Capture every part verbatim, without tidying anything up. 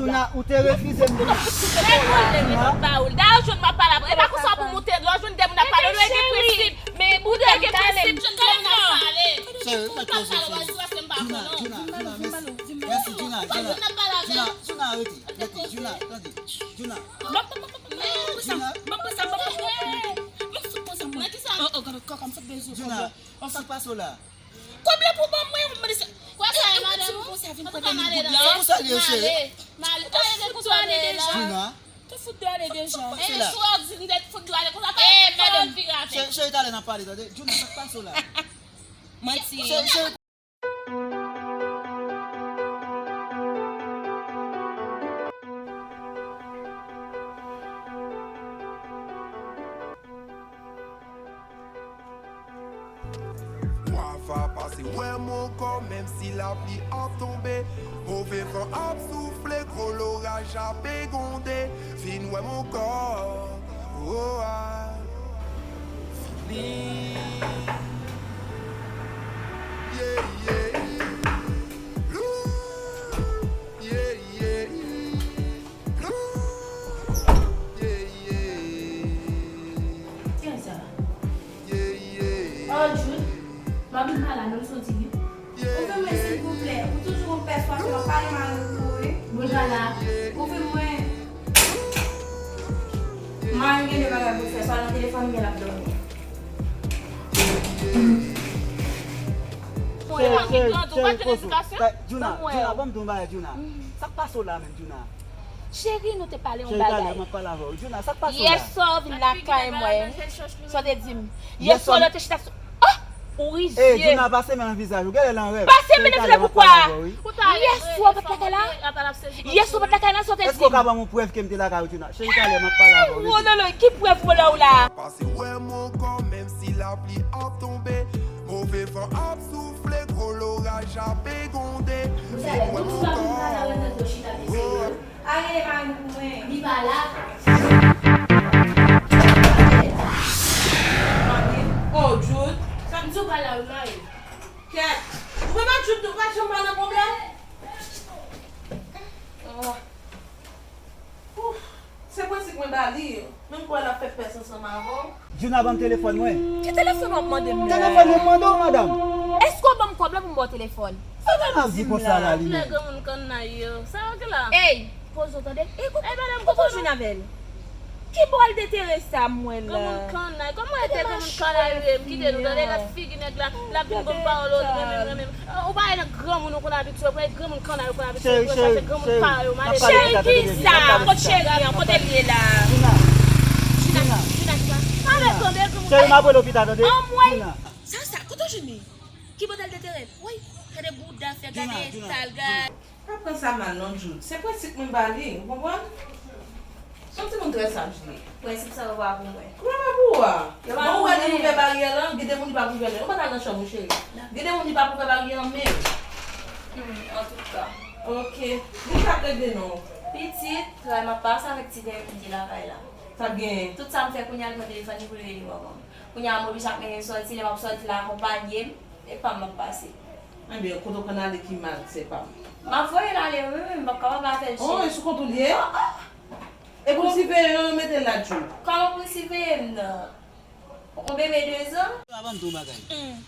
Juna, ou te refize m deja. Juna. Dayè, jwenn m ap pale apre. E pa konsa pou moute, lè w jwenn de moun ap pale, nou gen prensip. Men bouda, gen prensip, jwenn de moun ap pale. Sérieux, fè koze, sérieux. Juna, Juna, Juna, mèsi. Mèsi, Juna, Juna. Juna, Juna, arete, arete. Juna, tande. Juna. Juna. Juna, sa k pase w la? Kòb la pou ban mwen, ou mande sa. Kwa sa e, madanm? Ou pa ka male la. Se pou sa li ye, cheri. Male, male. Ou ta fout dwa ale deja. Juna. Ou fout dwa ale deja. E sou òg di m te fout dwa ale konsa, pa fè yon vire avèk. Cheri, talè n ap pale, tande. Juna, sa k pase w la? Manti. Cheri, cheri. Wafa pase wè m ankò, menm si lapli ap tonbe, move van ap soufle, gwo loraj ap egonde, vin wè m ankò, oh, ah, vini. Yeah, yeah. Ooh, yeah, yeah. Kiyès sa? Oh, Jude, m ap vin pa la, non, m soti wi. Ouvri mwen, silvouplè. Ou toujou gon pèswa ke m ap pale mari ou wi. Bon, pa la. Ouvri mwen. Mari m gen de bagay pou l fè, swa nan telefòn li, l ap dòmi. Cheri, cheri, cheri, kozo. Juna, Juna, ban m di w yon bagay, Juna. Sa k pase w la menm, Juna? Cheri, nou te pale yon bagay. Cheri, talè m ap pale avè w. Juna, sa k pase w la? Yèswa w vin lakay mwen. Sa w te di m? Yèswa w te chita sou, oh! Ou rizye. Ey, Juna, pase men nan vizaj ou. Genlè l an rèv. Pase men nan vizaj poukwa? Yèswa w pa t lakay la? Yèswa w pa t lakay la, sa w te di m? Èske w ka ban m yon prèv ke m te lakay ou, Juna? Cheri, talè m ap pale avè w, bebe. Oh, non, non, ki prèv vòlè w la? Pase wè m ankò, menm si lapli ap tonbe, move van ap soufle, gwo loraj ap egonde. Vin wè m ankò. A rele mari m pou mwen. Li pa la. Oh, Jude. Sa m di w pa la, wi, mari. Kèt. Ou pa Jude, ou pa janm pa nan pwoblèm. Oh. Ouf. Se prensip mwen ba li. Menm pou al ap fè pès ansanm avè w. Juna, ban m telefòn mwen. Ki telefòn w ap mande m la? Telefòn mwen mande w, madanm. Èske w ban m kòb la pou m ba w telefòn? Sa w ap di konsa la, li menm? Lè granmoun kannay yo. Sa yo ki la? Ey, poze w tande. Ey, kote, kote w jwenn avè l? Ki bòl de tere sa m wè la? Granmoun kannay. Kòman w ete granmoun kannay, m kite nou tande, gad figi nèg la, l ap vin ban m pawòl, ou renmen m, renmen m. Ou pa wè nan granmoun ou konn abitye, ou pa wè granmoun kannay ou konn abitye, ou konn chache granmoun parèy ou, male. Cheri, kisa? Kot cheri an? Kote l ye la? Juna, Juna, Juna, Juna. Male tande granmoun. Cheri, m ap rele w pita, tande. Anmwey. Sa, sa, kote w jwenn li? Ki bòl de tere? Woy, gade bouda fè, gade eta l, gade. Pa pran sa mal non, Jude. Se prensip mwen ba li, ou konprann? Se yon timoun trè saj li ye. Prensip sa yo pa pou mwen. Kòman pa pou ou a? Bon, ou wè li ouvè baryè lan, gen de moun li p ap ouvè men. Ou pa t al nan chanm ou, cheri. Gen de moun li p ap ouvè baryè an menm. Hmm, antouka. Ok. Li p ap regle non. Pitit, travay m ap pase avèk ti den m ki lakay la. Sa k genyen? Tout sa m fè kounye a, li pran telefòn li pou l rele manman m. Kounye a, m oblije ap mennen l sòti, lè m ap sòti la akonpanye m, e pa m ap pase. Ebyen, kote w konn ale ki mal, sè pa m. M ap voye l ale, wi, wi, m p ap kapab pa fè l, cheri. Oh, e sou kont ou l ye? Ah, ah. E pou l siveye yo, yo mete l la, Jude. Kòman pou l siveye m nan? On bebe de zan? Avan m di w yon bagay. Hmm.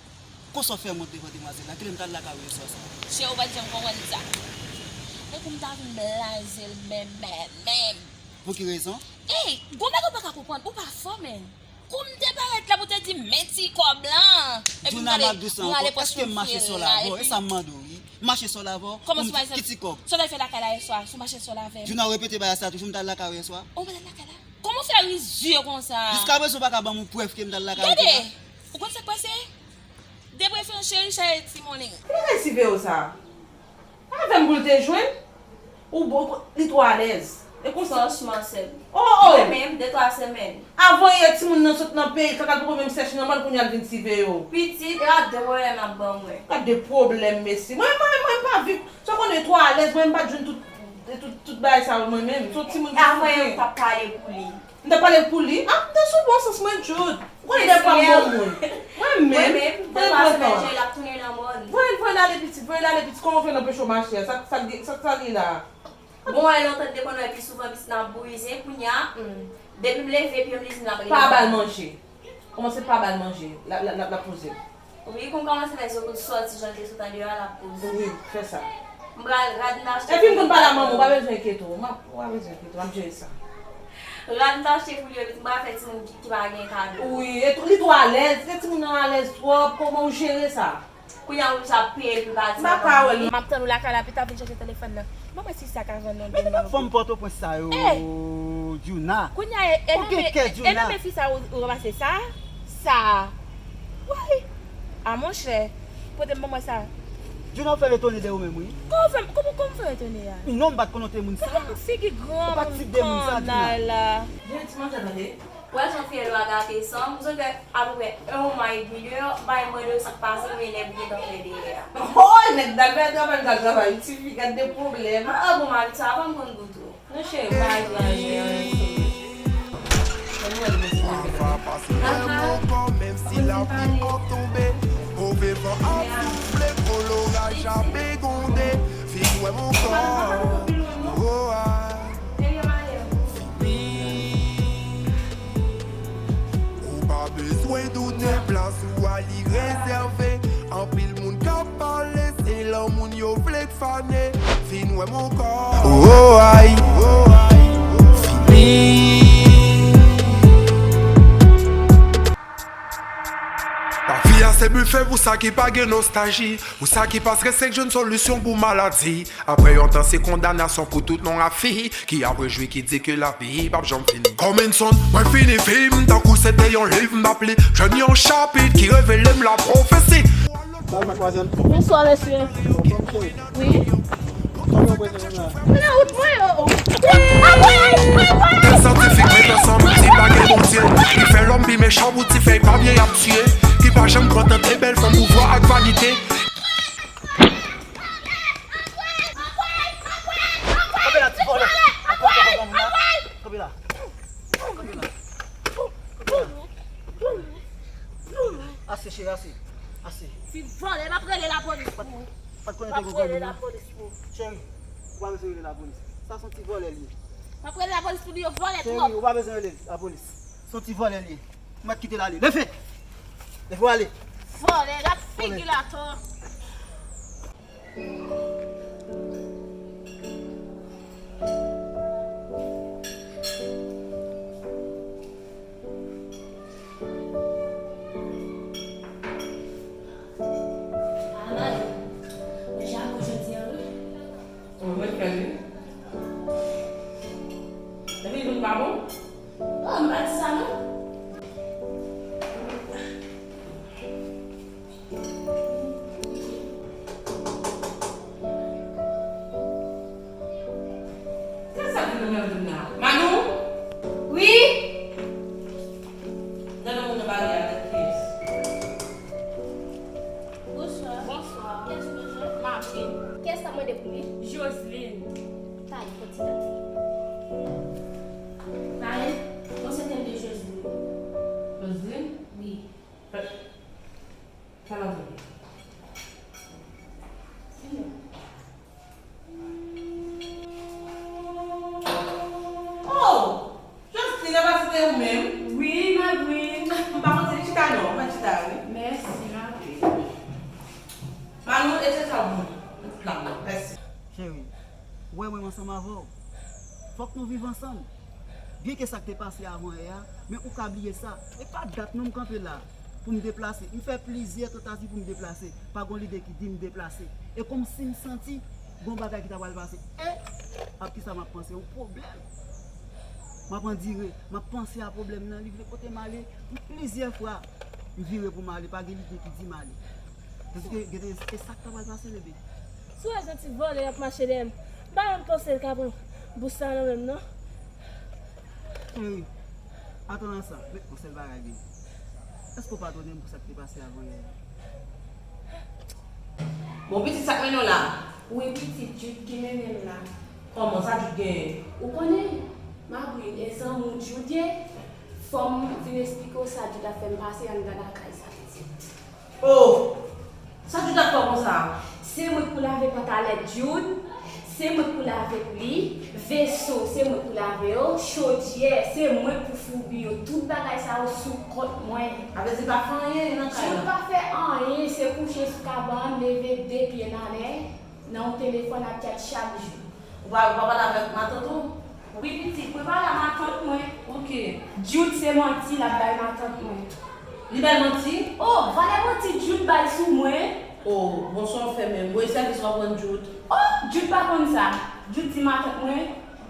Konsa w fè m wont devan demwazèl la, kilè m t al lakay ou yèswa sa? Cheri, ou pa t janm konprann sa. E pou m ta vin blaze l menm, menm, menm. Pou ki rezon? Ey, gon bagay ou pa ka konprann, ou pa fò, menn. Kou m te parèt la pou te di m, men ti kòb lan. Epi m gade, m gade pòch mwen fouye l la, epi. Èske m mache sòl avè w? E sa m mande w, wi. M mache sòl avè w pou m ki ti kòb? Sa w t al fè lakay la yèswa? Si w mache sòl avè m. Juna, repete bagay sa toujou, m t al lakay ou yèswa? Ou pa t al lakay la? Kòman w fè rizye konsa? Jiskaprezan, ou pa ka ban m yon prèv ke m t al lakay ou, Juna? Gade! Ou konn sa k pase? De preferans, cheri, chaje ti monnen. Ki bagay siveye w sa? Avè m pou l te jwenn. Ou bon, li twò alèz. E konsa. Franchman, sè m. Oh, oh. Mwen menm, de twa semèn. Avan yè, timoun nan sot nan peyi, kaka l poko menm sèche nan mòn, kounye a l vin siveye w. Pitit, e ap de pwoblèm l ap ban mwen. Gad de pwoblèm, mesye. Mwen, mwen, mwen pa viv. Sa w konnen twò alèz, mwen m pa t jwenn tout, tout, tout bagay sa yo mwen menm. Se yon timoun ki soufri. Avan yè, ou t ap pale pou li. M t ap pale pou li. Ah, m te sou bon sans mwen, Jude. Ou konnen dèfwa m bon moun. Mwen menm, mwen menm, de twa semèn, je l ap tounen nan mòn. Voye l, voye l ale pitit, voye l ale pitit. Kòman w fè l anpeche w mache a? Sa, sa, sa, sa li la? Bon, wè lontan depi nou wè pi souvan, pi n ap brize, kounye a, hmm, depi m leve, pye m li di m la pa gen. Pa ba l manje. Kòmanse pa ba l manje. L ap, l ap, l ap, l ap poze. Wi, kou m kòmanse fè zo kou l sòti, jan l te sot andeyò a, l ap poze. Wi, fè sa. M pral rad m t achte. Epi m konn pale a manman, w pa bezwen enkyete w. M ap, w pa bezwen enkyete w, m ap jere sa. Rad m t achte pou li yo, m pral fè timoun ki, ki pa gen kado. Wi, e tou, li tou alèz, e timoun nan alèz twòp, kòman w jere sa? Kounye a, ou ap peye l pou l pa di m pa ka wè l. M ap tann ou lakay la, pita vin chèche telefòn nan. Ban mwen si sa ka vann non. Men ki fanm Pòtoprens sa yo, Djouna. Kounye a, e, e nan men, e nan men fi sa ou, ou ranmase sa? Sa. Woy! A monchè, pote m ban mwen sa. Djouna, ou fè m etone de ou menm, wi. Kòman w fè m, kòman, kòman w fè m etone a? Non, m pa t konn ou te moun sa. Gade figi granmoun kannay la. Jenti manje tande. Wè jan fiyèl ou a gate san, m sot fè apeprè yon mwa edmi deyò, bay mwen de sa k pase, men nèg ou gentan fè dèyè a. Oh, nèg dal fè travay, m dal travay, tifi, gad de pwoblèm. Ah, bon, m abitye, avan m konn goute w. Non, cheri, ou pa al nan jè, rete sou. Ann wè l, mesye. Pase lè m ankò, menm si lapli ap tonbe, move van ap soufle, koloraj ap egonde, vin wè m ankò. Oh, ah. Fini. Ou pa bezwen doute, plas ou a li rezève. Anpil moun k ap pale, se lanmou yo vle k fane. Vin wè m ankò. Oh, ay. Fini. Lavi a se bife pou sa ki pa gen nostalji, pou sa ki pa strese k jwenn solisyon pou maladi. Apre yon tan, se kondanasyon pou tout non a fi ki ap rejwi, ki di ke lavi p ap janm fini. Kòm Enson, mwen fini vi m, tankou se te yon liv m ap li. Jwenn yon chapit ki revele m lapwofesi. Bonswa, mesye. Wi. Nan wout mwen, oh, oh. Tèt syantifik met ansanm, di pa gen Bondye. Ki fè lòm pi mechan pou ti fèy pa byen y ap tiye. Ki pa janm kontante bèl fanm pouvwa ak vanite. Kanpe la, ti vòlè. Kanpe la. Kanpe la. Ase, cheri, ase. Ase. Ti vòlè, m ap rele lapolis pou ou. Pa t konnen te gen pwoblèm la. M ap rele lapolis pou ou. Cheri, ou pa bezwen rele lapolis. Sa se yon ti vòlè li ye. M ap rele lapolis pou li, yo vòlè twòp. Cheri, ou pa bezwen rele lapolis. Se yon ti vòlè li ye. M ap kite l ale. Leve! Leve w ale. Vòlè, gad figi l atò. Ah, madanm, mwen jako jodi a, wi. Ou mèt fè l, wi. Epi, nou pa bon? Oh, m pa di sa, non. Sa sa vin nan men vin la? Manou? Wi? Nan nan moun nan pale avèk kiyès? Bonswa. Bonswa. Kiyès ou bezwen? Marvin. Kiyès sa mande pou li? Joseline. Kay, fò ti tande. Kay, bon, se tande Joseline. Joseline? Wi. Fè, fè l antre. Oh! Joseline, epa se te ou menm? Wi, Marvin. M pa konn si li chita non, m pa chita, wi. Mèsi, Marvin. Manou, e se sa w mwen. Mèsi. Cheri, ou wè mwen ansanm avè w. Fòk nou viv ansanm. Byenke sa k te pase avan yè a, men ou ka bliye sa. E pa dat non m kanpe la pou m deplase. M fè plizyè tantativ pou m deplase. Pa gon lidè ki di m deplase. E kòmsi m santi gon bagay ki ta pral pase. E ap kisa m ap panse? Yon pwoblèm. M ap andire, m ap panse a pwoblèm nan. Li vle pote m ale. Plizyè fwa, m vire pou m ale. Pa gen lidè ki di m ale. Paske, gade, e sa k ta pral pase, bebe. Si w wè jan ti vòlè y ap mache dèyè m, m pa menm panse l ka pran bous sa nan men m, non. Cheri, atann a sa, men yon sèl bagay, bebe. Èske w padone m pou sa k te pase avan yè a? Bon, pitit, sa k mennen w la? Wi, pitit, Jude ki mennen m la. Kòman, sa Jude genyen? Ou konnen, Marvin, e zanmi w Jude ye. Fò m vin esplike w sa Jude ap fè m pase anndan lakay sa, pitit. Oh! Sa Jude ap fè w konsa? Se mwen k pou lave pantalèt Jude. Se mwen k pou lave pou li. Veso, se mwen k pou lave yo. Chodyè, se mwen k pou foubi yo. Tout bagay sa yo sou kont mwen. Sa vle di pa fè anyen nan kay la? Jude pa fè anyen, se kouche sou kabann, leve de pye n alè, nan yon telefòn ap tchat chak jou. Ou pa, ou pa pale avèk matant ou? Wi pitit, mwen pale a matant mwen. Ok. Jude se manti l ap bay matant mwen. Li bay manti? Oh, valè manti Jude bay sou mwen. Oh, bon sa w fè menm. Bon, e sèvis w ap rann Jude? Oh, Jude pa konn sa. Jude di matant mwen,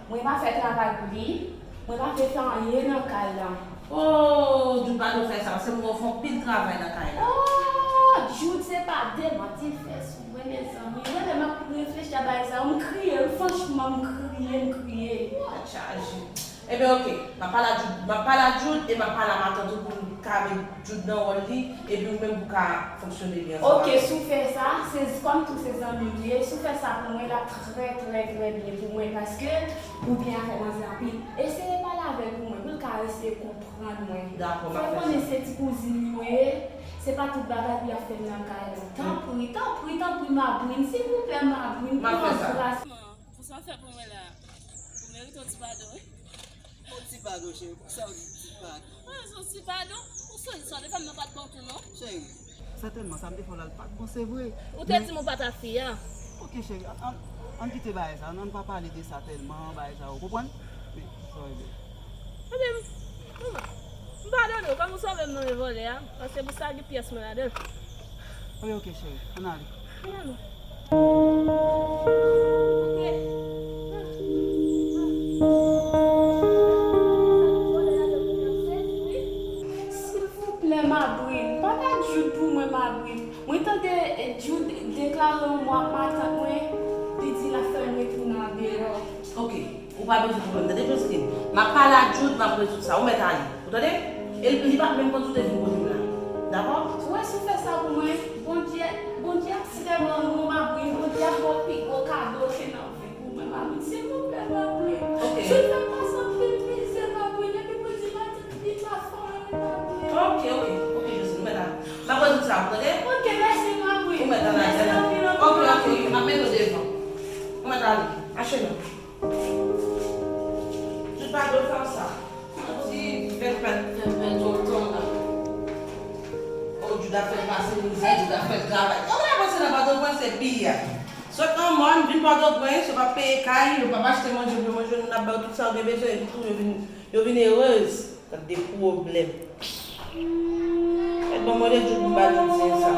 mwen pa fè travay pou li. Mwen pa vle fè anyen nan kay la. Oh, Jude pa dwe fè sa, paske m wè w fè anpil travay nan kay la. Oh, Jude se pa de manti l fè sou mwen, mezanmi. Mwen menm m ap reflechi a bagay sa yo, m kriye, franchman, m kriye, m kriye. Tèt chaje. Ebyen, ok, m ap pale a Jude, m ap pale a Jude e m ap pale a matant ou pou l ka met Jude nan wòl li, epi ou menm pou ka fonksyone byen ansanm avè l. Ok, si w fè sa, se kòm tou se zanmi m ye, si w fè sa pou mwen, l ap trè, trè, trè byen pou mwen, paske ou byen avèk manzè anpil. Eseye pale avè l pou mwen, pou l ka eseye konprann mwen. Dakò, m ap fè sa. Fè l konnen se ti kouzin li mwen ye, se pa tout bagay pou y ap fè m nan kay la. Tanpri, tanpri, tanpri, Mabrin, silvouplè, Mabrin, pran gras. Pou sa w fè pou mwen la, ou merite yon ti padon, wi. Yon ti padon, cheri. Poukisa w di ti padon? Ah, se yon ti padon? Ou sonje sa w te fè m nan pa t bon tou, non? Cheri, sètènman, sa m te fè w la, l pa t bon, se vre. Ou te di m ou pa ta fi a. Ok, cheri, an, an, ann kite bagay sa, ann, ann pa pale de sa tèlman, bagay sa, ou konprann? Men, sa w vle. Ebyen, manman, m padone w, kòm ou sove m nan men vòlè a, paske pou sa gen pyès mwen ladan l. Wi, ok, cheri. Ann ale. Ann ale. Silvouplè, Mabrin, pale ak Jude pou mwen, Mabrin. Mwen tande, eh, Jude deklare yon mò ak matant mwen, li di l ap fè m retounen andeyò. Ok. Ou pa bezwen pwoblèm, tande, Joseline. M ap pale ak Jude, m ap rezoud sa. Ou mèt ale. Ou tande? E li pa t menm konn si w te vin kote m la. Dakò? Ou wè si w fè sa pou mwen, Bondye, Bondye ap sèlman renmen w, Mabrin, Bondye ap ba w pi gwo kado ke nan vi pou mwen, Mabrin. Silvouplè, Mabrin. Ok. Jude fè m pase anpil mizè, Mabrin, epi pou di matant li pa fè anyen, Mabrin. Ok, ok, ok, Joseline, ou mèt ale. M ap rezoud sa, ou tande? Ok, mèsi, Mabrin. Ou mèt ale, mèsi anpil, anpil, ok, ok, Mabrin. M ap mete w devan. Ou mèt ale. Mache non. Jude pa dwe fè w sa. Manti, fè l pèd, fè l pèd yon tan la. Oh, Jude ap fè l pase mizè, Jude ap fè l travay. Yo pa panse nan Pòtoprens se peyi a. Sot nan mòn, vin Pòtoprens, yo pa peye kay, yo pa achte manje pou yo manje, nou n ap ba yo tout sa yo gen bezwen, epi tou yo vin, yo vin erez. Gad de pwoblèm. Mèt ban mwen de Jude pou m ba Jude sa.